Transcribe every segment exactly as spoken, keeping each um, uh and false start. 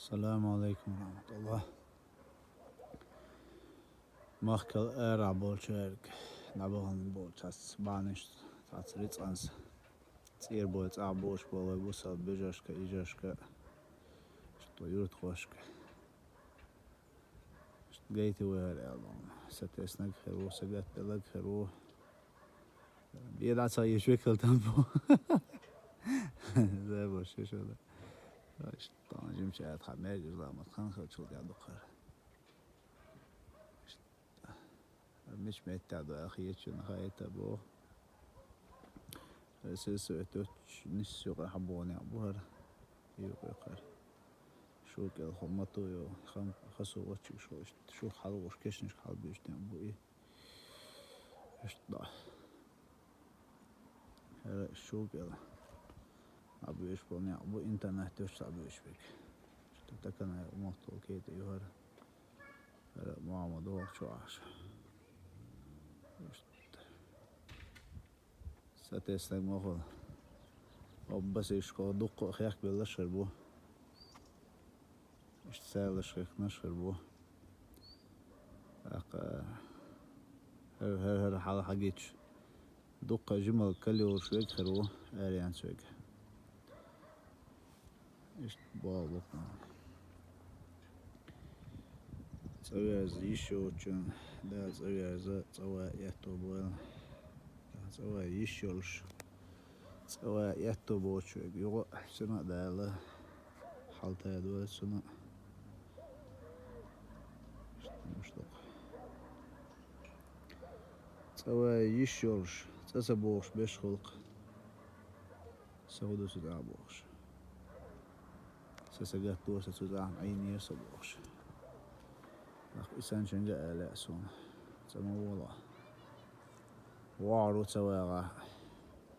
Салам алейкум ва рахматуллах. Махкал ара болчерг, набаган болчас, баниш, тац рицанс. Цир бой, ца бош бой, бусал бежашка, ижашка, что юрт хошка. Гайти вэр элдон. Сатеснаг херу, сагат белаг херу. Беда ца ешвекал тампо. Зэ бош шо да. Что жим чат хамер, жла мат хан хачул я духар. Мич меттаду ахи ечун хайта бо. Эсэсэ өтөч нис юкъа хабоне бухар. Юкъа кар. Шукел хомату ё хам хасу очи шо шу халгош кешниш халбиш тем бу и. Эшта. Эра шукел. Абуш полне абу интернет тёш абуш бек. Что такая умахтол кейта юхар. Эра мама дохчу аш. Эшта. Сатеснаг мохол. Оббас ишко дукко хяк белла шербу. Ишт сайлаш хяк на шербу. Ака хер хер хер хала хагич. Дукко жимал калиор швек херу, ариан швек. Ишт баалыкъна. Цавяз ещё очень, да, цавяз, цава я то был. Цава ещё лишь. Цава я то бочу, юго, сына дала. Халтай два сына. Что, что? Цава ещё лишь. Цаса бош беш хулк. Саудусу да бош. Саса гаттуса цузан айнир са бохш. Нах исан ченга аля сун. Цама вола. Вару цавага.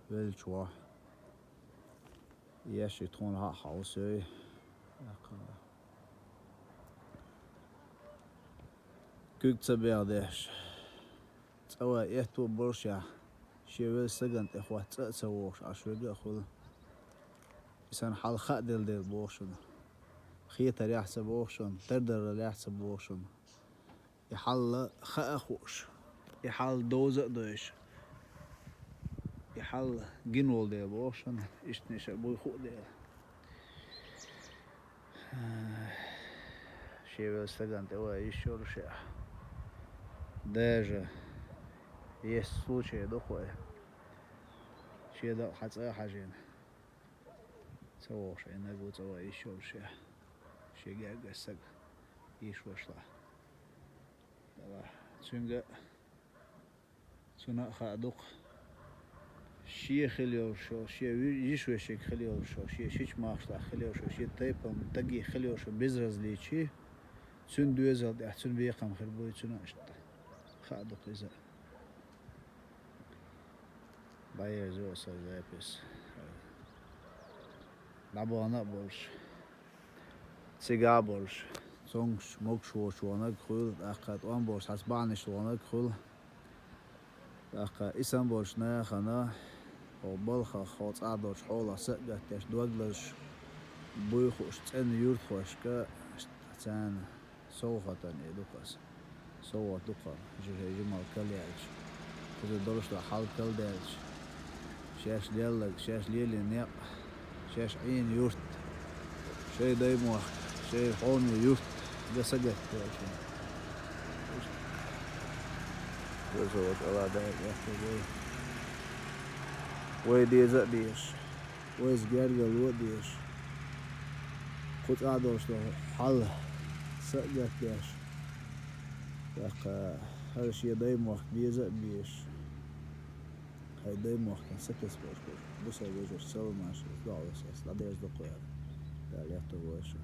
Велчва. Яши тхун ха хаусой. Кук цабердеш. Цава эту борша. Шевел саган тӀе хват цӀа ца вохш, аш вега хул. Исан хьал ха дел дел бохшун. Хетар яхца бохшун, тардара яхца бохшун. И хьал ха ахуш. И хьал доза дойш. И хьал гинвол дел бохшун. Иштниша буй ху дел. Шевел саган тӀе ва ишёр ше. Даже есть случаи духой. Шеда хацӀа хажин. Ца вохш, инагу ца ва ишёр ше. Шега гасаг иш вашла. Дала. Цунга Цуна ха дукх. Ши хил йолшо, ши ви-, йиш вешик хил йолшо, ши шич махшлах хил йолшо, ши тайпам таги хил йолшо, безразличи. Цун дуэзал дя, цун бекам хил буй цуна ишта. Ха дукх иза. Байер зо са запис. Дабуана больше. Цига болш, цонгш, могш воч вонаг хуйл, тӀаккха тӀом болш, хьас баъниш вонаг хуйл. ТӀаккха исан болш нахана, хо балха, хо цӀа долш, хьола са гаттеш, дуаглаш, буйхуш, цӀен юртхошка, цан совхатан и дукас. СовгӀат дукха, жи-, жимал кал яьлча. Кхуза долуш да хьал кал даьлча. Шаьш леллаг, шаьш лелин некъ, шаьш Ӏийна юрт, шай даймохк, шай хьоме юрт, гасагатта яьлча. Веза вот Алла дай, яхта вай. Вай деза а деш. Вайс гергало а деш, кху цӀа долуш долу хьал са а гатдеш, тӀаккха хӀара шен даймохк беза а беш, хӀай даймохкан сатесбеш, бусал вежарш саламаш, доӀалаш ас дӀадерза доккхуяр, Дала летто вайша.